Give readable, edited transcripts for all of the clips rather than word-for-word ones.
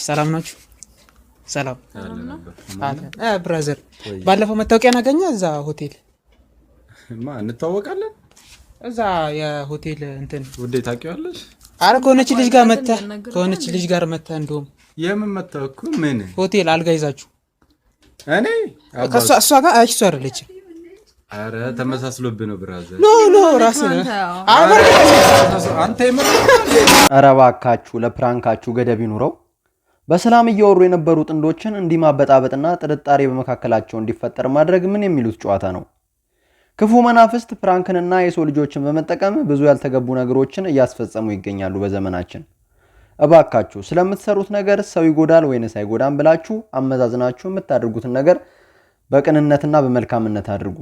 ሰላም ናችሁ? ሰላም brother፣ ባለፈው መታወቂያን አገኘ እዛ ሆቴል። ማ እንተዋወቃለን? እዛ የሆቴል እንትን። ውዴ ታውቂዋለሽ? አረ ከሆነች ልጅ ጋር መተህ፣ ከሆነች ልጅ ጋር መተህ እንደውም። የምን መታወቅ? ምን? ሆቴል አልጋ ይዛችሁ። እኔ? እሷ ጋር። አይ፣ እሷ አይደለችም። አረ ተመሳስሎብህ ነው brother። No, no፣ ራስህ። አንተ የምር? ኧረ እባካችሁ ለ prank ኣችሁ ገደብ ይኑረው። በሰላም እያወሩ የነበሩ ጥንዶችን እንዲህ ማበጣበጥና ጥርጣሬ በመካከላቸው እንዲፈጠር ማድረግ ምን የሚሉት ጨዋታ ነው? ክፉ መናፍስት prank ንና የሰው ልጆችን በመጠቀም ብዙ ያልተገቡ ነገሮችን እያስፈጸሙ ይገኛሉ በዘመናችን። እባካችሁ ስለምትሰሩት ነገር ሰው ይጎዳል ወይንስ አይጎዳም ብላችሁ አመዛዝናችሁ የምታደርጉትን ነገር በቅንነትና በመልካምነት አድርጉ።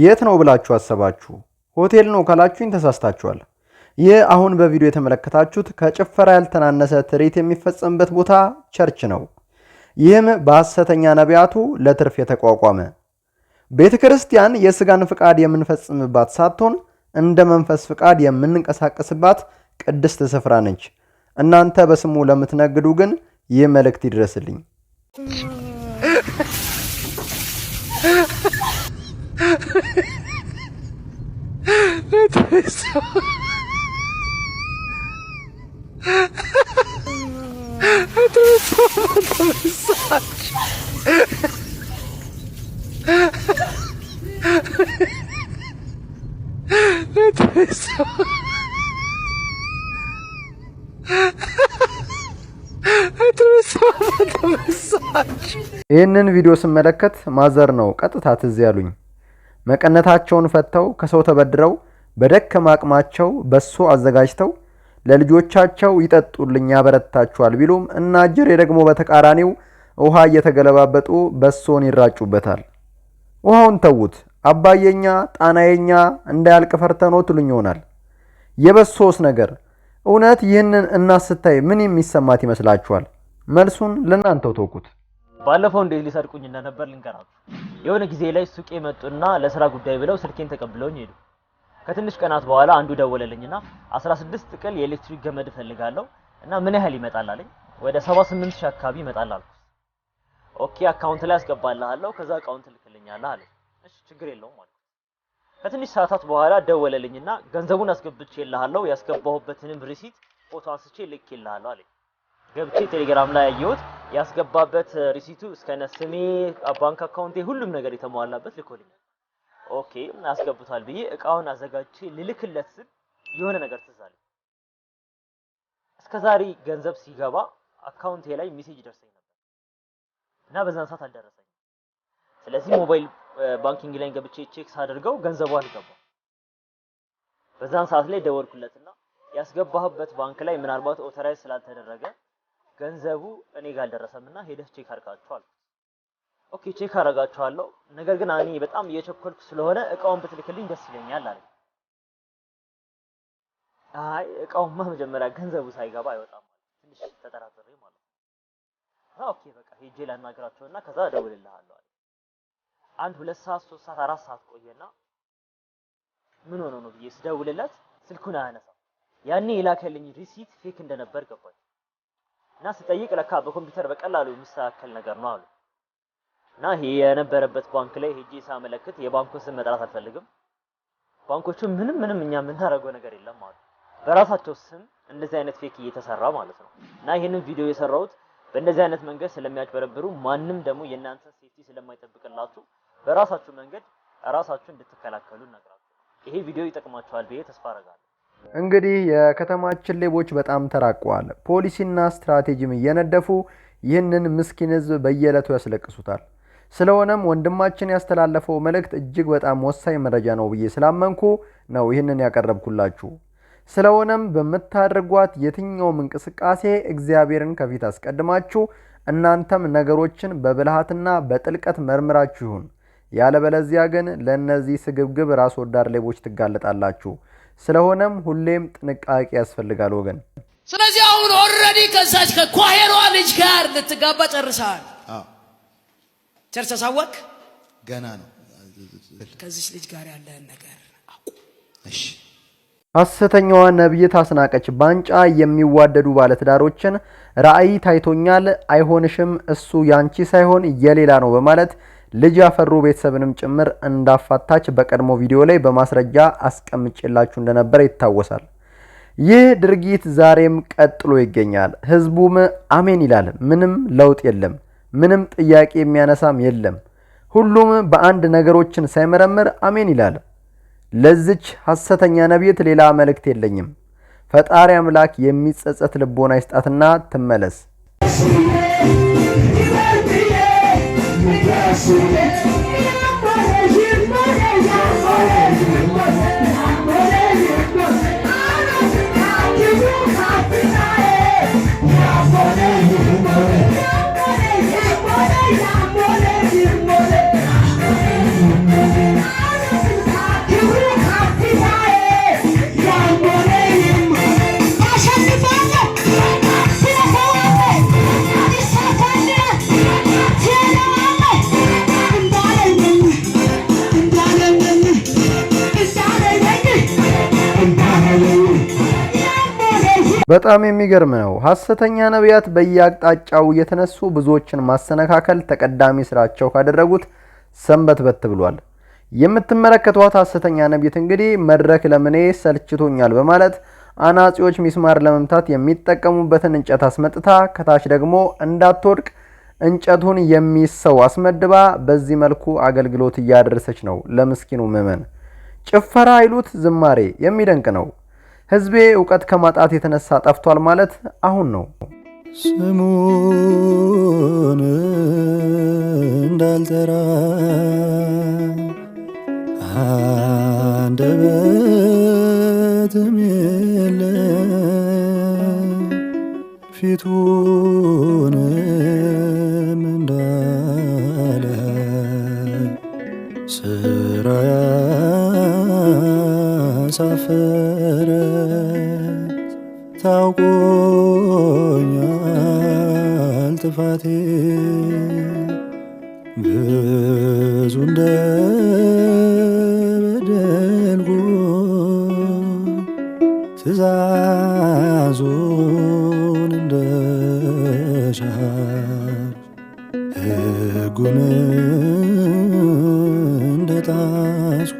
የት ነው ብላችሁ አሰባችሁ? ሆቴል ነው ካላችሁኝ ተሳስታችኋል። ይህ አሁን በቪዲዮ የተመለከታችሁት ከጭፈራ ያልተናነሰ ትርኢት የሚፈጸምበት ቦታ church ነው። ይህም በሐሰተኛ ነቢያቱ ለትርፍ የተቋቋመ። ቤተ ክርስቲያን የሥጋን ፍቃድ የምንፈጽምባት ሳትሆን እንደ መንፈስ ፍቃድ የምንንቀሳቀስባት ቅድስት ስፍራ ነች። እናንተ በስሙ ለምትነግዱ ግን ይህ መልእክት ይድረስልኝ። ይህንን ቪዲዮ ስመለከት mother ነው ቀጥታ ትዝ ያሉኝ። መቀነታቸውን ፈተው፣ ከሰው ተበድረው፣ በደከመ አቅማቸው በሶ አዘጋጅተው ለልጆቻቸው ይጠጡልኝ ያበረታቸዋል ቢሉም እና ጅሬ ደግሞ በተቃራኒው ውሃ እየተገለባበጡ በሶን ይራጩበታል። ውሃውን ተዉት፣ አባየኛ ጣናየኛ እንዳያልቅ ፈርተኖ ትሉኝ ይሆናል። የበሶስ ነገር እውነት ይህንን እናት ስታይ ምን የሚሰማት ይመስላችኋል? መልሱን ለእናንተው ተውኩት። ባለፈው እንዴት ሊሰርቁኝ እንደነበር ልንገራችሁ። የሆነ ጊዜ ላይ ሱቄ መጡና ለስራ ጉዳይ ብለው ስልኬን ተቀብለውኝ ሄዱ። ከትንሽ ቀናት በኋላ አንዱ ደወለልኝና 16 ጥቅል የኤሌክትሪክ ገመድ እፈልጋለሁ እና ምን ያህል ይመጣል አለኝ። ወደ 78 ሺህ አካባቢ ይመጣል አልኩት። Okay፣ account ላይ አስገባልሃለሁ፣ ከዛ እቃውን ትልክልኛለህ አለኝ። እሺ፣ ችግር የለውም አልኩት። ከትንሽ ሰዓታት በኋላ ደወለልኝና ገንዘቡን አስገብቼልሃለሁ፣ ያስገባሁበትንም receipt ፎቶ አንስቼ ልኬልሃለሁ አለኝ። ገብቼ ቴሌግራም ላይ ያየሁት ያስገባበት receipt ኡ እስከነ ስሜ፣ ባንክ account ኤ፣ ሁሉም ነገር የተሟላበት ልኮልኛል። Okay፣ አስገብቷል ብዬ እቃውን አዘጋጅቼ ልልክለት ስል የሆነ ነገር ትዝ አለኝ። እስከዛሬ ገንዘብ ሲገባ account ኤ ላይ message ይደርሰኝ ነበር እና በዛን ሰዓት አልደረሰኝም። ስለዚህ mobile banking ላይ ገብቼ check ሳደርገው ገንዘቡ አልገባም። በዛን ሰዓት ላይ ደወልኩለትና ያስገባህበት ባንክ ላይ ምናልባት authorize ስላልተደረገ ገንዘቡ እኔ ጋር አልደረሰምና ሄደህ check አድርጋቸው አልኩት። Okay፣ check አደርጋቸዋለሁ፣ ነገር ግን እኔ በጣም እየቸኮልኩ ስለሆነ እቃውን ብትልክልኝ ደስ ይለኛል አለኝ። አይ፣ እቃውማ መጀመሪያ ገንዘቡ ሳይገባ አይወጣም። ትንሽ ተጠራጥሬ ማለት ነው። Okay፣ በቃ ሄጄ ላናግራቸውና ከዛ እደውልልሃለሁ አለኝ። አንድ 2 ሰዓት፣ 3 ሰዓት፣ 4 ሰዓት ቆየና ምን ሆኖ ነው ብዬ ስደውልለት ስልኩን አያነሳም። ያኔ የላከልኝ receipt fake እንደነበር ገባኝ። እና ስጠይቅ ለካ በኮምፒውተር በቀላሉ የሚስተካከል ነገር ነው አሉ። እና ይሄ የነበረበት ባንክ ላይ ሄጄ ሳመለክት፣ የባንኩን ስም መጥራት አልፈልግም፣ ባንኮቹ ምንም ምንም እኛ የምናደርገው ነገር የለም አሉ። በራሳቸው ስም እንደዚህ አይነት fake እየተሰራ ማለት ነው። እና ይህንን ቪዲዮ የሰራሁት በእንደዚህ አይነት መንገድ ስለሚያጭበረብሩ፣ ማንም ደግሞ የእናንተን safety ስለማይጠብቅላችሁ በራሳችሁ መንገድ ራሳችሁ እንድትከላከሉ እነግራችኋለሁ። ይሄ ቪዲዮ ይጠቅማችኋል ብዬ ተስፋ አደርጋለሁ። እንግዲህ የከተማችን ሌቦች በጣም ተራቀዋል። ፖሊሲና ስትራቴጂም እየነደፉ ይህንን ምስኪን ሕዝብ በየዕለቱ ያስለቅሱታል። ስለሆነም ወንድማችን ያስተላለፈው መልእክት እጅግ በጣም ወሳኝ መረጃ ነው ብዬ ስላመንኩ ነው ይህንን ያቀረብኩላችሁ። ስለሆነም በምታደርጓት የትኛውም እንቅስቃሴ እግዚአብሔርን ከፊት አስቀድማችሁ እናንተም ነገሮችን በብልሃትና በጥልቀት መርምራችሁ ይሁን። ያለበለዚያ ግን ለእነዚህ ስግብግብ ራስ ወዳድ ሌቦች ትጋለጣላችሁ። ስለሆነም ሁሌም ጥንቃቄ ያስፈልጋል ወገን። ስለዚህ አሁን already ከዛች ከ choir ሯ ልጅ ጋር ልትጋባ ጨርሰሃል። Church አሳወቅ ገና ነው። ከዚች ልጅ ጋር ያለህን ነገር አቁም። እሺ። ሐሰተኛዋ ነቢይት አስናቀች ባንጫ የሚዋደዱ ባለትዳሮችን ራእይ ታይቶኛል፣ አይሆንሽም፣ እሱ ያንቺ ሳይሆን የሌላ ነው በማለት ልጅ ያፈሩ ቤተሰብንም ጭምር እንዳፋታች በቀድሞ ቪዲዮ ላይ በማስረጃ አስቀምጬላችሁ እንደነበረ ይታወሳል። ይህ ድርጊት ዛሬም ቀጥሎ ይገኛል። ህዝቡም አሜን ይላል። ምንም ለውጥ የለም። ምንም ጥያቄ የሚያነሳም የለም። ሁሉም በአንድ ነገሮችን ሳይመረምር አሜን ይላል። ለዚች ሐሰተኛ ነቢይት ሌላ መልእክት የለኝም። ፈጣሪ አምላክ የሚጸጸት ልቦና ይስጣትና ትመለስ። በጣም የሚገርም ነው። ሐሰተኛ ነቢያት በየአቅጣጫው እየተነሱ ብዙዎችን ማሰነካከል ተቀዳሚ ስራቸው ካደረጉት ሰንበትበት ብሏል። የምትመለከቷት ሐሰተኛ ነቢይት እንግዲህ መድረክ ለምኔ ሰልችቶኛል በማለት አናጺዎች ሚስማር ለመምታት የሚጠቀሙበትን እንጨት አስመጥታ ከታች ደግሞ እንዳትወድቅ እንጨቱን የሚይዝ ሰው አስመድባ በዚህ መልኩ አገልግሎት እያደረሰች ነው ለምስኪኑ ምዕመን። ጭፈራ አይሉት ዝማሬ የሚደንቅ ነው። ህዝቤ እውቀት ከማጣት የተነሳ ጠፍቷል ማለት አሁን ነው። ስሙን እንዳልጠራ አንደበትም የለ ፊቱንም እንዳለ ስራ ያሳፈረ ታውቆኛል ጥፋቴ ብዙ እንደበደልኩ ትእዛዙን እንደሻር ሕጉን እንደጣስኩ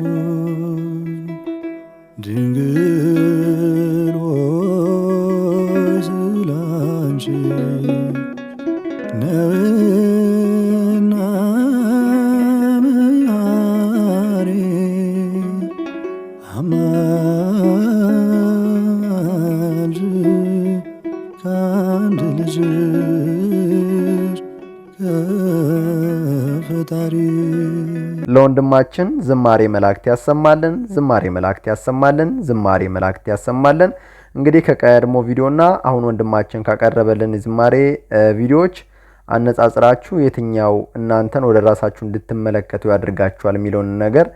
ድንግል ሆይ ስላንቺ ነውና መሐሪ አማልጅ ከአንድ ልጅሽ ከፈጣሪ። ለወንድማችን ዝማሬ መላእክት ያሰማልን፣ ዝማሬ መላእክት ያሰማልን፣ ዝማሬ መላእክት ያሰማልን። እንግዲህ ከቀድሞ ቪዲዮና አሁን ወንድማችን ካቀረበልን ዝማሬ ቪዲዮዎች አነጻጽራችሁ የትኛው እናንተን ወደ ራሳችሁ እንድትመለከቱ ያደርጋችኋል የሚለውን ነገር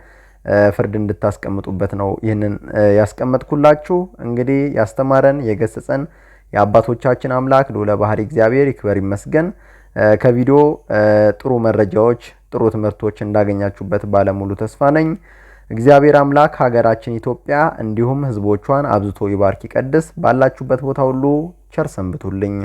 ፍርድ እንድታስቀምጡበት ነው ይህንን ያስቀመጥኩላችሁ። እንግዲህ ያስተማረን የገሰጸን የአባቶቻችን አምላክ ልዑለ ባህሪ እግዚአብሔር ይክበር ይመስገን። ከቪዲዮ ጥሩ መረጃዎች፣ ጥሩ ትምህርቶች እንዳገኛችሁበት ባለሙሉ ተስፋ ነኝ። እግዚአብሔር አምላክ ሀገራችን ኢትዮጵያ እንዲሁም ሕዝቦቿን አብዝቶ ይባርክ ይቀድስ። ባላችሁበት ቦታ ሁሉ ቸር ሰንብቱልኝ።